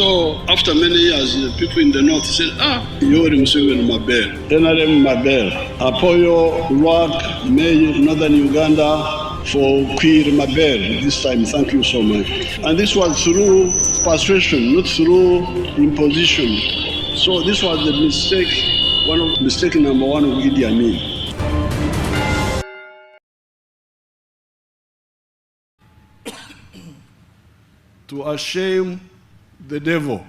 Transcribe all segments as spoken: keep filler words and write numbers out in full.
So after many years, the people in the north said, "Ah, Yoweri Museveni maber, N R M maber." Apoyo lwak me Northern Uganda for kwir maber this time. Thank you so much. And this was through persuasion, not through imposition. So this was the mistake, one of mistake number one of Idi Amin. To ashame the devil.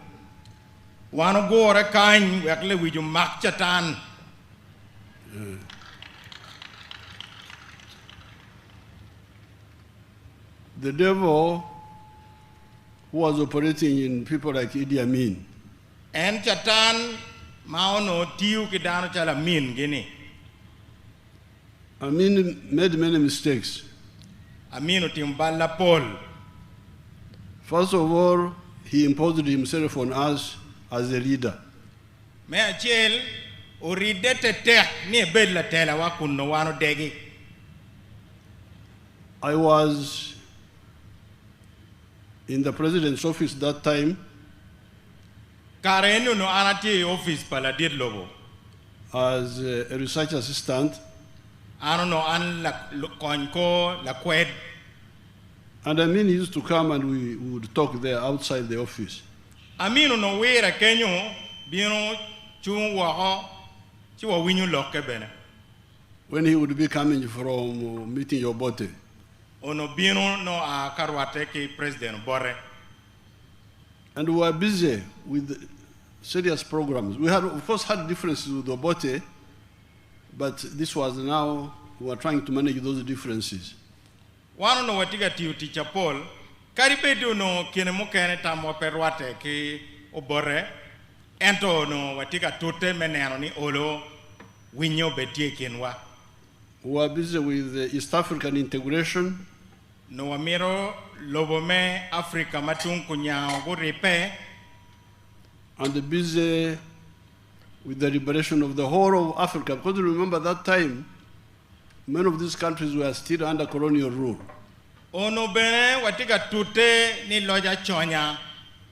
Wan ogure kany wek lewic omak Catan. The devil who was operating in people like Idi Amin. En Catan ma onongo tio ki dano calo Amin gini. Amin made many mistakes. Amin otimo bal apol. First of all, he imposed himself on us as a leader. Me acel, oridde tetek ni ebed latelawa kun wan odegi. I was in the president's office that time. Kare ennono an atye i opic pa ladit lobo. As a research assistant. An onongo an la-, lo-, kony ko lakwed. And Amin used to come and we would talk there outside the office. Amin onongo wire kenyo, bino cuŋ woko, ci wawinyo lokke bene. When he would be coming from, uh, meeting Obote. Onongo bino no a ka rwatte ki President Obote. And we were busy with serious programs. We had, of course, had differences with Obote, but this was now, we were trying to manage those differences. Wan onongo watye ka tiyo tic apol, kadi bed onongo kine mukene tamwa pe rwatte ki Obote, ento onongo watye ka tute me neno ni olo winyo obed tye i kinwa. We are busy with the East African integration. Onongo wamito lobo me Africa ma tuŋ kunyaŋo guribbe. And busy with the liberation of the whole of Africa, because remember that time, many of these countries were still under colonial rule. Onongo bene watye ka tute ni loc aconya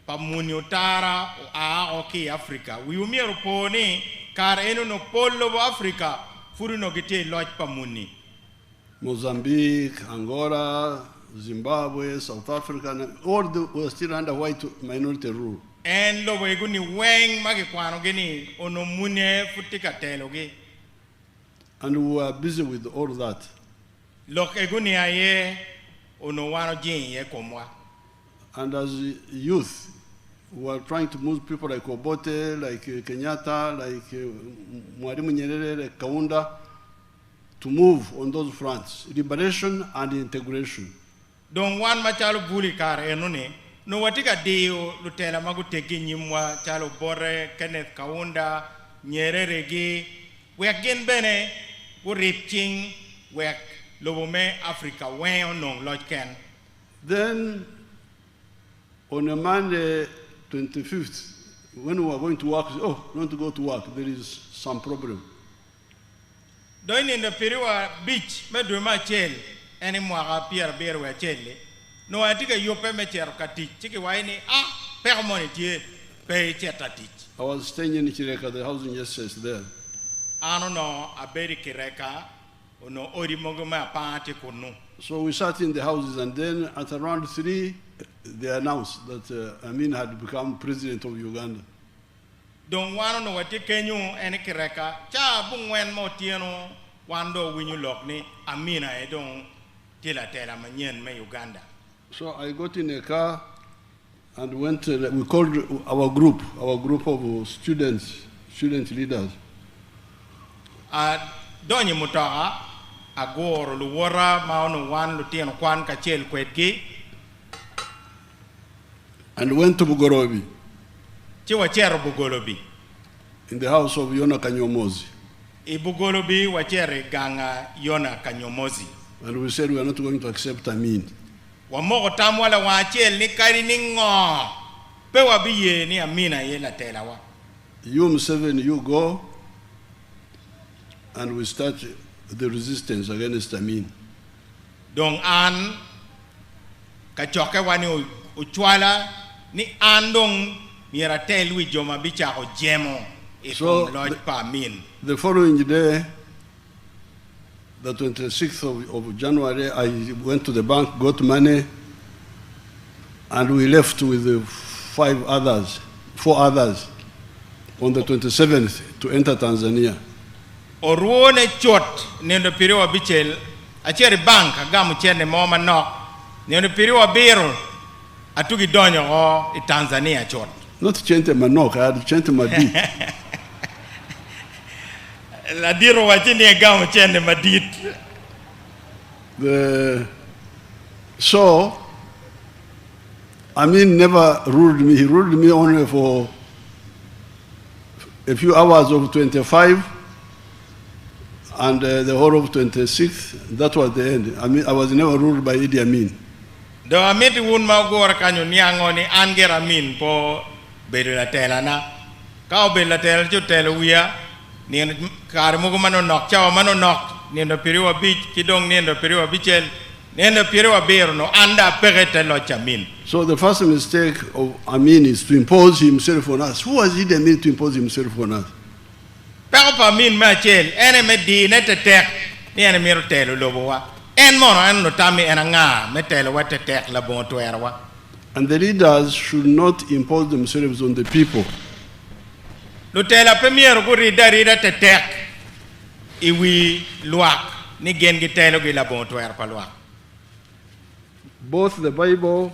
pa muni otara oa oko ki i Africa. Wiwu myero opo ni kare en onongo pol lobo Africa pwod onongo gitye i loc pa muni. Mozambique, Angola, Zimbabwe, South Africa, and all the, were still under white minority rule. En lobo ego ni weŋ ma gikwanogi ni onongo mune pwod tye ka telogi. And we were busy with all that. Lok ego ni aye onongo wan ojiŋ iye komwa. And as youth, we were trying to move people like Obote, like, uh, Kenyatta, like, uh, Mwalimu Nyerere, like Kaunda, to move on those fronts, liberation and integration. Doŋ wan macalo bul i kare eno-ni, onwoŋo watye ka diyo lutela ma guteggi i nyimwa, calo Obote, Kenneth Kaunda, Nyerere-gi, wek gin bene gurib ciŋ, wek lobo me Africa weŋe onoŋ loc ken. Then, on a Monday, twenty-fifth, when we were going to work, "Oh, don't go to work, there is some problem." Doŋ i nino piriwa abic me dwe me acel, en i mwaka pyerabiro wie acel-li, onwoŋo atye ka yubbe me cito ka tic, ci kiwaco ni, "A, peko moni tye, pe icit atic." I was staying in Kireka, the housing estates there. An onwoŋo abedo i Kireka, onwoŋo odi mogo me apaŋa tye kunnu. So we sat in the houses, and then at around three, they announced that, uh, Amin had become president of Uganda. Doŋ wan onwoŋo watye kenyo en i Kireka, caa abuŋwen me otyeno, wan doŋ owinyo lok ni Amin aye doŋ tye latela manyen me Uganda. So I got in a car and went, uh, we called our group, our group of students, student leaders. Adonyo i mutoka, aguro luwota ma onwoŋo wan lutino kwan kacel kwedgi. And went to Bugolobi. Ci wacito Bugolobi. In the house of Yona Kanyomozi. I Bugolobi wacito i gang a Yona Kanyomozi. And we said we are not going to accept Amin. Wamoko tamwa lawaŋ acel ni kadi niŋo, pe wabiye ni Amin aye latelawa. You, Museveni, you go and we start the resistance against Amin. Doŋ an, kacokkewa ni o-, ocwala ni an doŋ Myero atel wi jo ma bicako jemo i So, kom loc the, pa Amin. The following day, the twenty-sixth of, of January, I went to the bank, got money, and we left with the five others, four others, on the twenty-seventh to enter Tanzania. Orwone cut nino piryo abicel, acito i bank agamo cente mo manok, nino piryo abiro atugi donyo oko i Tanzania cut. Not cente manok, I had cente madit. Ladit owacci ni egamo cente madit. The, so, Amin never ruled me. He ruled me only for a few hours of twenty-five and, uh, the whole of twenty-six. That was the end. I mean, I was never ruled by Idi Amin. Doŋ amito wun ma ogure kanyo niaŋo ni an gira Amin po bedo latelana. Ka obedo latela, ci otelo wia, nino, kare mogo manonok, cawa manonok, nino piryo abic, ki doŋ nino piryo abicel, nino piryo abiro no, an daŋ apeke i te loc Amin. So the first mistake of Amin is to impose himself on us. Who was Idi Amin to impose himself on us? Peko pa Amin me acel, en eme dine tetek, ni en emito telo lobowa. En mono en onutamo ni en aŋa me telowa tetek, Laboŋo twerowa? And the leaders should not impose themselves on the people. Lutela pe myero guridde arida tetek i wi lwak, ni gin gitelogi Laboŋo twero pa lwak. Both the Bible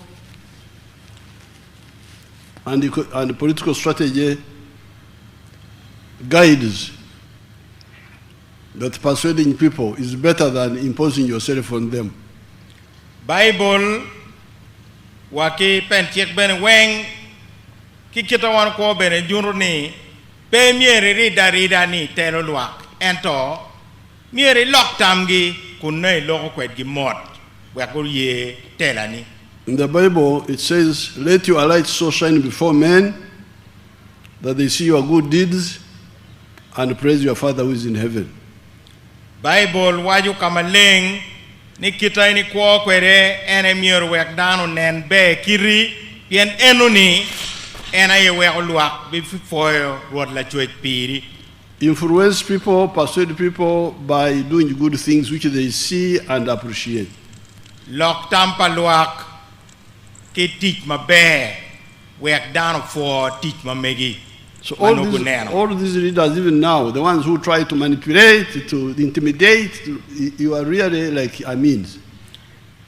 and eco-, and political strategy guides that persuading people is better than imposing yourself on them. Baibul wa ki pen cik bene weŋ, ki kit a wan okwo bene nyuto ni pe myero irid arida ni itelo lwak, ento myero ilok tamgi kun nongo iloko kwedgi mot, wek oye telani. In the Bible, it says, "Let your light so shine before men that they see your good deeds and praise your Father who is in heaven." Baibul waco ka maleng ni kit a in ikwo kwede en myero wek dano onen ber kiti, pien enoni en aye weko lwak bipwoyo Rwot Lacwec piri. Influence people, persuade people by doing good things which they see and appreciate. Lok tam pa lwak ki tic maber, wek dano pwo tic ma megi. So ma all nwoŋo these, guneno. All these leaders, even now, the ones who try to manipulate, to intimidate, to, y-, you are really like Amins.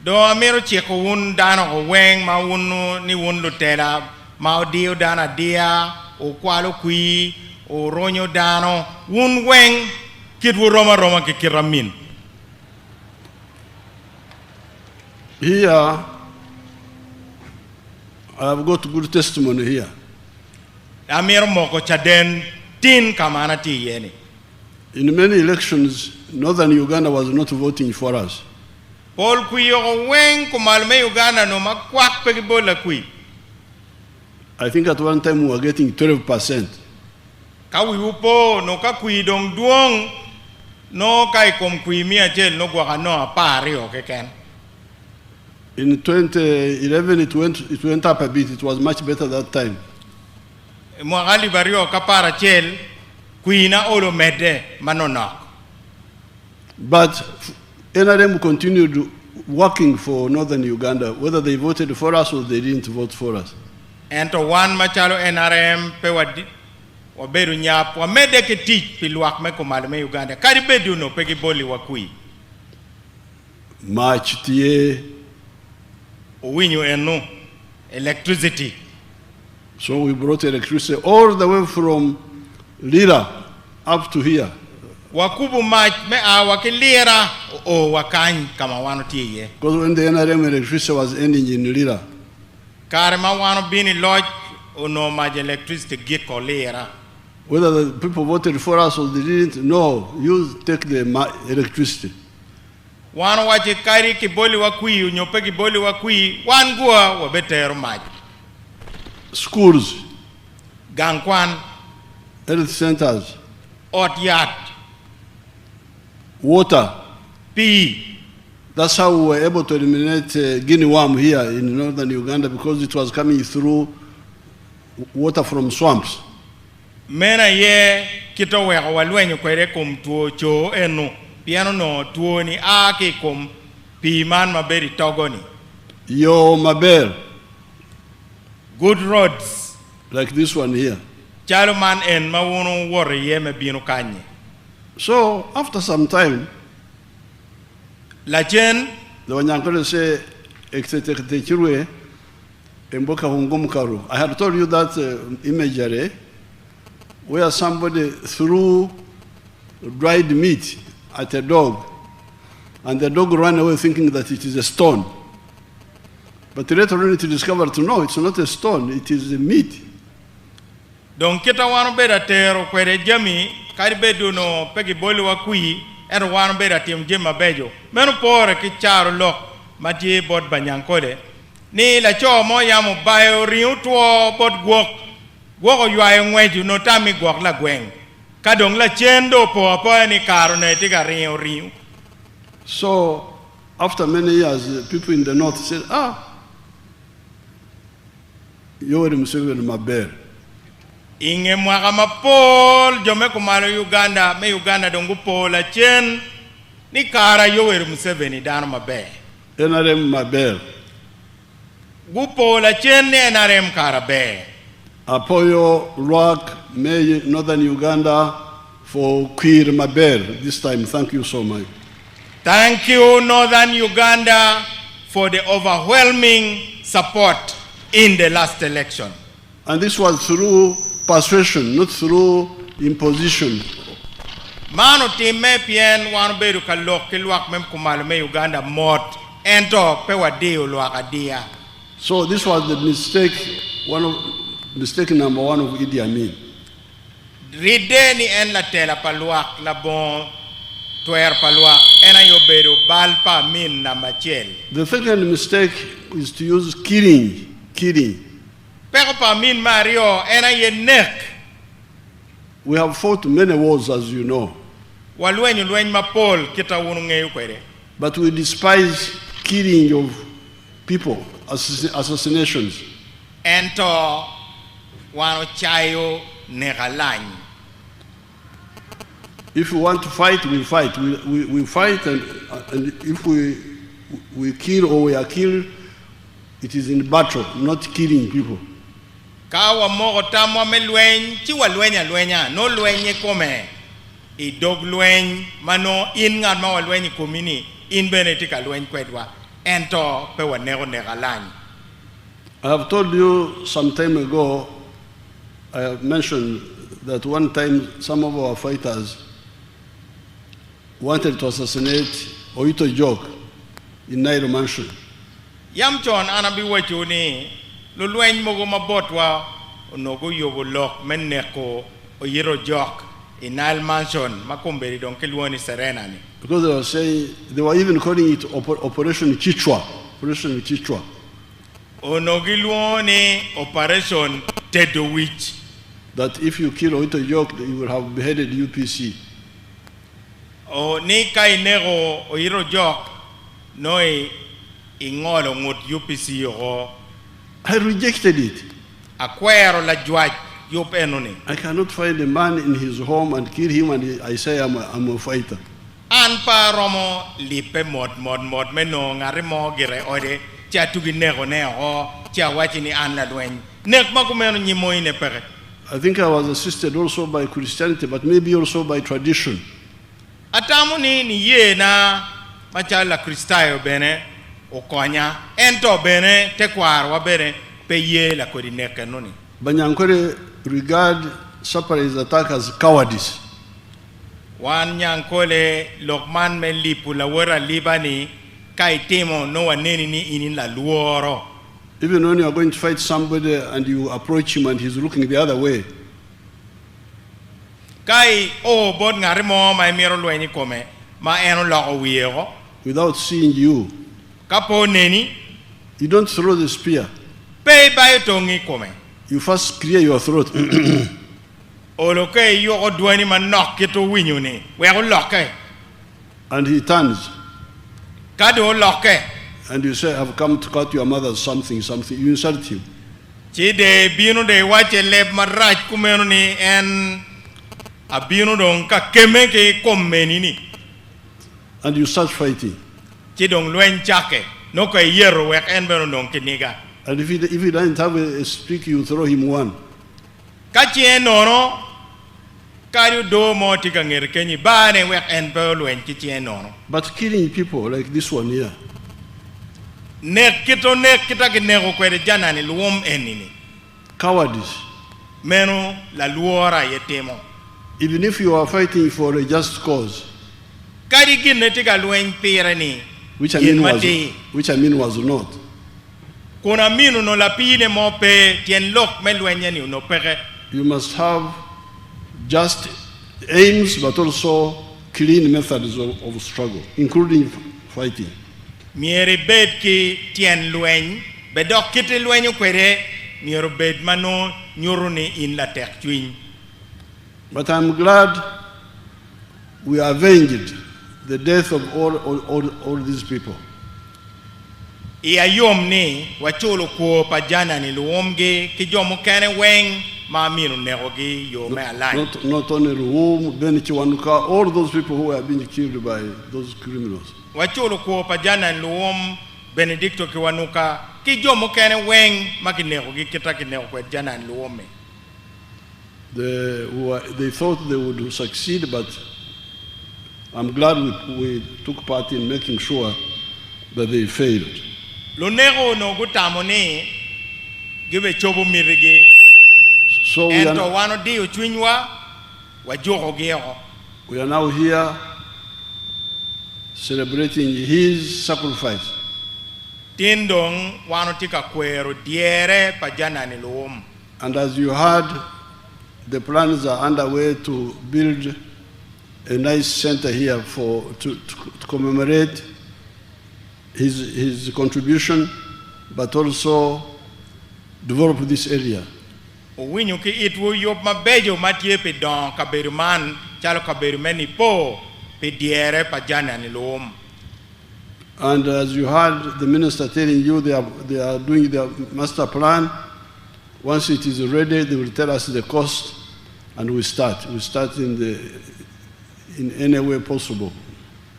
Doŋ amito ciko wun dano oko weŋ ma wun ni wun lutela ma odio dano adia, okwalo kwir, oronyo dano, wun weŋ kitwu rom aroma ki kite Amin. Here, I have got good testimony here. Amito moko caden tin ka ma an atye iye ni. In many elections, Northern Uganda was not voting for us. Pol kwir oko weŋ kumalo me Uganda no ma kwak pe gibolo akwir. I think at one time we were getting twelve percent. Ka wiwu po, no ka kwir doŋ dwoŋ, no ka i kom kwir mia acel, no gwok ano apar aryo keken. In twenty eleven, it went, it went up a bit. It was much better that time. I mwaka alip aryo ka apar acel, kwir na olo medde manonok. But N R M continued working for Northern Uganda, whether they voted for us or they didn't vote for us. Ento wan macalo N R M pe wadi-, wabedo nyap, wamedde ki tic pi lwak me kumalo me Uganda, kadi bed onongo pe giboliwa kwir. Mac tye. Owinyo eno, electricity. So we brought electricity all the way from Lira up to here. Wakubo mac me awa ki Lira, o, o, wa kany ka ma wan otye iye. 'Cause when the N R M electricity was ending in Lira, kare ma wan obino i loc, onongo mac electricity giko Lira. Whether the people voted for us or they didn't, no, you take the ma-, electricity. Wan owaco kadi kiboliwa kwir onyo pe kiboliwa kwir, wan gwa wabitero mac. Schools. Gang kwan. Health centers. Ot yat. Water. Pii. That's how we were able to eliminate, uh, guinea worm here in northern Uganda, because it was coming through water from swamps. Meno aye kit oweko walwenyo kwede i kom two co eno, pien onongo twoni a ki i kom pii man ma bedo i togo-ni. Yo maber. Good roads. Like this one here. Calo man en ma wun wuwoto iye me bino kanyi. So, after some time, Lacen, the Wanyankole say, "Ekitetekite kirwe, emboka hungum karu." I had told you that, uh, imagery where somebody threw dried meat at a dog, and the dog ran away thinking that it is a stone. But later on it discovered, no, it's not a stone, it is a meat. Doŋ kit a wan obedo atero kwede jami, kadi bed onwoŋo pe gibolowa kwir, ento wan obedo atimo jami mabeco. Meno pore ki caro lok ma tye bot Banyankole, ni laco mo yam obayo riŋo two bot gwok, gwok oywayo ŋwec onwoŋo tam i gwok lagweŋ. Ka doŋ lacen doŋ opo apoya ni kare onwoŋo etye ka riŋo riŋo. So, after many years, uh, people in the north said, "Ah, Yoweri Museveni maber." I ŋe mwaka mapol, jo me kumalo Uganda, me Uganda doŋ gupo lacen ni kara Yoweri Museveni dano maber. N R M maber. Gupo lacen ni N R M kara ber. Apoyo lwak me Northern Uganda for kwir maber this time. Thank you so much. Thank you, Northern Uganda, for the overwhelming support in the last election. And this was through persuasion, not through imposition. Man otimme pien wan obedo ka lok ki lwak me kumalo me Uganda mot, ento pe wadiyo lwak adiya. So this was the mistake, one of, mistake number one of Idi Amin. Ridde ni en latela pa lwak, laboŋo twer pa lwak, en aye obedo bal pa Amin namba acel. The second mistake is to use killing, killing. Peko pa Amin me aryo en aye nek. We have fought many wars, as you know. Walwenyo lweny mapol, kit a wun wuŋeyo kwede. But we despise killing of people, assass-, assassinations. Ento wan ocayo nek alany. If we want to fight, we fight. We, we, we fight, and, and if we, we kill or we are killed, it is in battle, not killing people. Ka wamoko tamwa me lweny, ci walweny alwenya, nwoŋo lweny ikome i dog lweny, ma nwoŋo in ŋat ma walweny i komi-ni, in bene itye ka lweny kwedwa, ento pe waneko nek alany. I have told you some time ago, I have mentioned that one time some of our fighters wanted to assassinate Oito Jok in Nile Mansion. Yam con an abiwacciwu ni, lulweny mogo ma botwa onwoŋo oyubo lok me neko Oyito Jok i Nile Mansion, ma kombeddi doŋ kilwoŋo ni Serena-ni. Because they were saying, they were even calling it Opo-, Operation Kichwa. Operation Kichwa. Onwoŋo gilwoŋo ni Operation Tedo Wic. That if you kill Oito Jok, you will have beheaded U P C. O, ni ka ineko Oyito Jok, nwoŋo i-, iŋolo ŋut U P C oko. I rejected it. Akwero lajwac yub enoni. I cannot find a man in his home and kill him and I say, "I'm a, I'm a fighter." An pe aromo lippe mot, mot, mot me nwoŋo ŋat mo gire i ode, ci atugi nekone oko, ci awacci ni an lalweny. Nek ma kumeno nyim oine peke. I think I was assisted also by Christianity, but maybe also by tradition. Atamo ni, niyena macalo Lakricitayo bene okonya, ento bene tekwarowa bene pe ye lakodi nek enoni. Banyankole regard surprise attack as cowardice. Wan Nyankole, lok man me lipo lawot aliba-ni, ka itimo, nwoŋo waneni ni in in lalworo. Even when you are going to fight somebody and you approach him and he's looking the other way, ka i-, o bot ŋat mo ma imito lweny i kome, ma en oloko wie oko, without seeing you, ka pe oneni, you don't throw the spear. Pe ibayo toŋi i kome. You first clear your throat. Olo ka iyuko dwani manok kit owinyo-ni, wek olokke. And he turns. Ka doŋ olokke. And you say, "I've come to cut your mother something, something." You insult him. Ci de bino de iwacce leb marac kumeno ni en abino doŋ ka keme ki kom meni-ni. And you start fighting. Ci doŋ lweny cakke, noko eyeto wek en bene onoŋ kiniga. And if he, if he doesn't have a, a stick, you throw him one. Ka ciŋe nono, kadi odo mo tye ka ŋete kenyo, ibane wek en pe olweny ki ciŋe nono. But killing people like this one here, Nek kit onek kit a kineko kwede janani lwom eni-ni, cowardice. Meno lalwora aye timo. Even if you are fighting for a just cause, kadi gin ne tye ka lweny pire-ni, which I mean was, which I mean was not, kun amino no lapine mo pe, tyen lok me lwenye-ni onopeke. You must have just aims, but also clean methods of, of struggle, including fighting. Myero ibed ki tyen lweny, be dok kit ilwenyo kwede myero bed ma nwoŋo nyuto ni in latek cwiny. But I'm glad we avenged the death of all, all, all, all these people. Iya yom ni waculo kwo pa janani luwomgi ki jo mukene weŋ ma amino nekogi i yo me alany. Not, not only Luwum, Beni Kiwanuka, all those people who were being killed by those criminals. Waculo kwo pa janani luwom Benedicto Kiwanuka ki jo mukene weŋ ma kinekogi kit a kineko kwed janani luwom-mi. They were, they thought they would succeed, but I'm glad we, we took part in making sure that they failed. Luneko onongo gutamo ni gibe cobo mitigi. So we are, ento wan odiyo cwinywa, wajukogi oko. We are now here celebrating his sacrifice. Tin doŋ wan otye ka kwero dyere pa janani luwum. And as you heard, the plans are underway to build a nice center here for, to, to, to commemorate his, his contribution, but also develop this area. Owinyo ki itwu yub mabeco ma tye pi doŋo kabedo man calo kabedo me nipo pi dyere pa janani luwum. And as you heard the minister telling you, they are, they are doing their master plan. Once it is ready, they will tell us the cost, and we start. We start in the, in any way possible.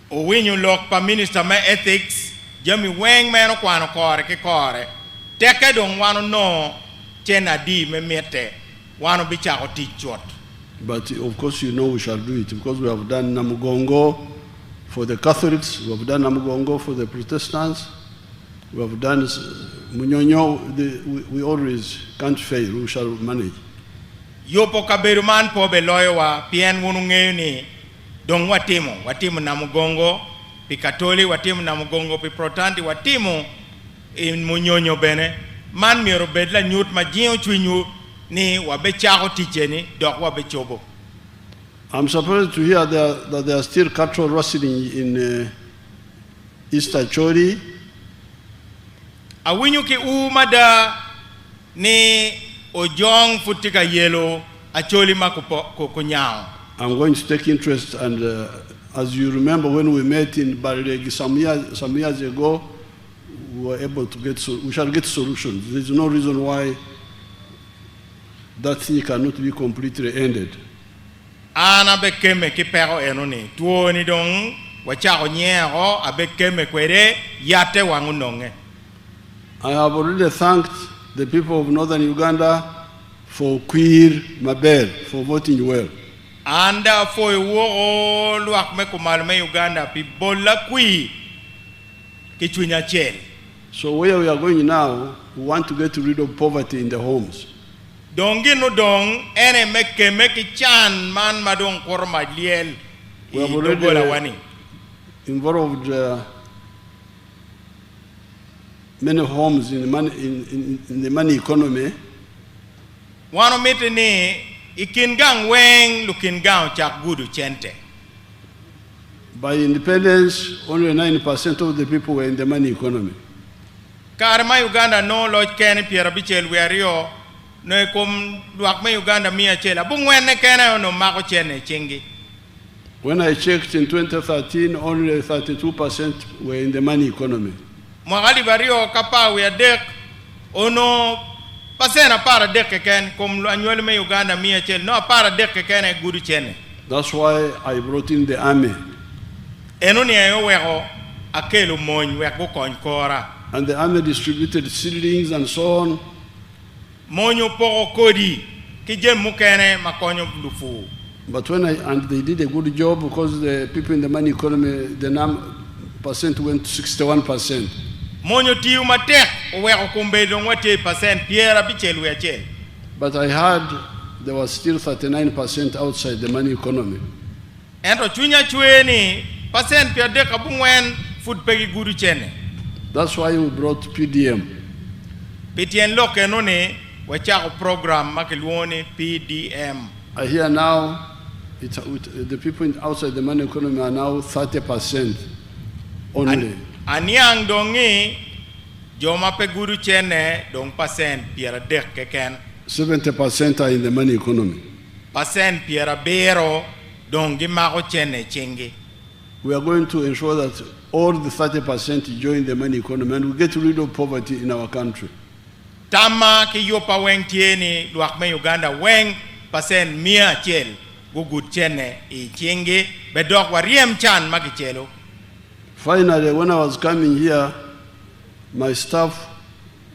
Owinyo lok pa Minista me Ethics, jami weŋ ma en okwano kore ki kore. Tekke doŋ wan onongo cen adi me mitte, wan obicako tic cut. But of course, you know we shall do it because we have done Namugongo for the Catholics, we have done Namugongo for the Protestants, we have done, uh, Munyonyo. The, we, we always can't fail, we shall manage. Yubo kabedo man pe obe loyowa, pien wun wuŋeyo ni doŋ watimo, watimo Namugongo pi Katoli, watimo Namugongo pi Protanti, watimo i Munyonyo bene. Man myero obed lanyut ma jiŋo cwinywu ni wabicako ticce-ni dok wabicobo. I'm surprised to hear there, that there are still cattle rustling in, uh, East Acholi. Awinyo ki ur mada ni ojoŋ pwod tye ka yelo Acholi ma Kupo-, Ku-, Kunyaŋo. I'm going to take interest, and, uh, as you remember when we met in Barlegi some years, some years ago, we were able to get so-, we shall get solutions. There's no reason why that thing cannot be completely ended. An abe kemme ki peko eno ni, twoni doŋ wacako nyiŋe oko, abe kemme kwede, yatte waŋ onoŋe. I have already thanked the people of Northern Uganda for kwir maber, for voting well. An daŋ apwoyo woko lwak me kumalo me Uganda pi bolla kwir ki cwiny acel. So where we are going now, we want to get rid of poverty in the homes. Doŋ gin odoŋ ene me kemme ki can man ma doŋ kuto mac lyel i doggolawani. We have already involved, uh, many homes in the money, in, in, in the money economy. Wan omito ni i kin gaŋ weŋ lukin gaŋ ocak gudo cente. By independence, only nine percent of the people were in the money economy. Kare ma Uganda nwoŋo loc kene pyerabicel wie aryo, no i kom lwak me Uganda mia acel, abongwenne kene onwoŋo mako cene i ciŋgi. When I checked in twenty thirteen, only thirty-two percent were in the money economy. Mwaka alip aryo ka par wie adek, onwoŋo Pacen apar adek keken kom anywali me Uganda mia acel, no apar adek keken aye gudo cene. That's why I brought in the army. Eno ni aye oweko akelo mony wek gukony kora. And the army distributed seedlings and so on. Mony opoko kodi ki jami mukene ma konyo lupur. But when I, and they did a good job because the people in the money economy, the num-, percent went to sixty-one percent. Mony otiyo matek, oweko kom bedo doŋ watye i pacen pyerabicel wie acel. But I heard there was still thirty-nine percent outside the money economy. Ento cunya cwer ni pacen pyeradek abuŋwen pwod pe gigudo cene. That's why we brought P D M. Pi tyen lok eno ni, wacako program ma kilwoŋo ni P D M. I hear now, it, it, the people in, outside the money economy are now thirty percent only. An-, aniaŋ doŋ ni jo ma pe gudo cene doŋ pacen pyeradek keken. Seventy percent are in the money economy. Pacen pyerabiro doŋ gimako cene i ciŋgi. We are going to ensure that all the thirty percent join the money economy and we get rid of poverty in our country. Tamma ki yuppa weŋ tye ni lwak me Uganda weŋ pacen mia acel gugud cene i ciŋgi, be dok waryem can ma kicelo. Finally, when I was coming here, my staff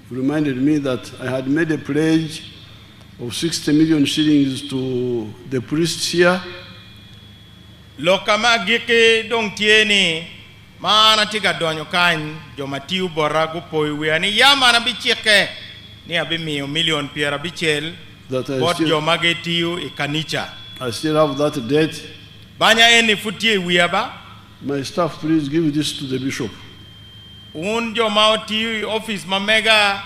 reminded me that I had made a pledge of sixty million shillings to the priests here. Lok ame agikki doŋ tye ni, ma an atye ka donyo kany, jo ma tio bota gupoyo wia ni yam an abicikke ni abimiyo milion pyerabicel That I bot still, jo ma gitio i kanica. I still have that debt. Banya eni pwod tye i wia ba? My staff, please give this to the bishop. Wun jo ma otio i opic ma mega,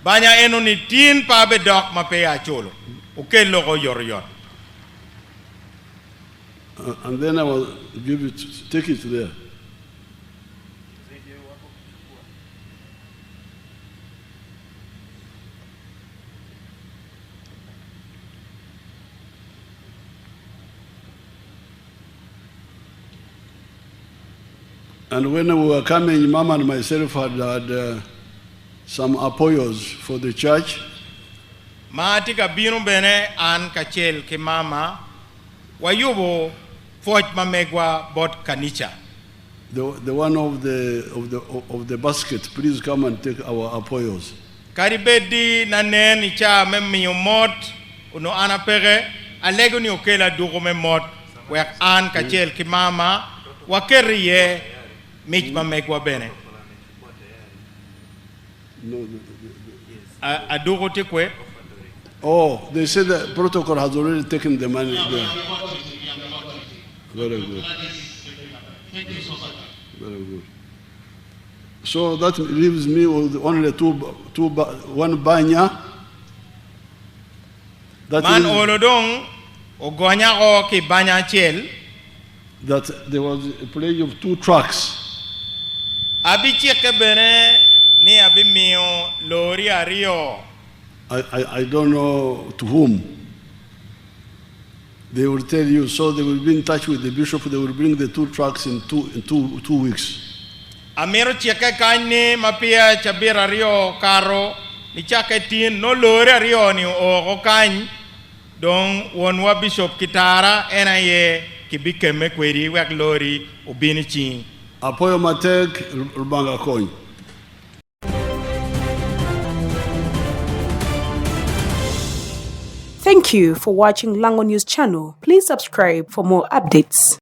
banya eno ni tin pe abidok ma pe aculo. Okel lok oyotoyot. Uh, and then I will give it, take it there. And when we were coming, Mama and myself had, had, uh, some apoyos for the church. Ma atye ka bino bene, an kacel ki mama, wayubo pwoc ma megwa bot kanica. The, the one of the, of the, of the basket, please come and take our apoyos. Kadi bed ni anen i caa me miyo mot, onwoŋo an apeke, alego ni okel aduku me mot, wek an kacel ki mama waket iye mic ma megwa bene. No, no, no, no. A-, aduku tye kwe? Oh, they said the protocol has already taken the money there. Very good. Very good. So that leaves me with only two, two ba-, one banya. That Man is olo doŋ ogonya oko ki banya acel. That there was a pledge of two trucks. Abicikke bene ni abimiyo lori aryo. I, I, I don't know to whom. They will tell you, so they will be in touch with the bishop, they will bring the two trucks in two, in two, two weeks. Amito cikke kany ni ma pia cabit aryo okato, ni cakke tin, no lori aryo-ni oo oko kany, doŋ wonwa Bicop Kitara en aye kibikemme kwedi wek lori obin i ciŋi. Apoyo matek, Rub-, Rubanga kony. Thank you for watching Lango News Channel. Please subscribe for more updates.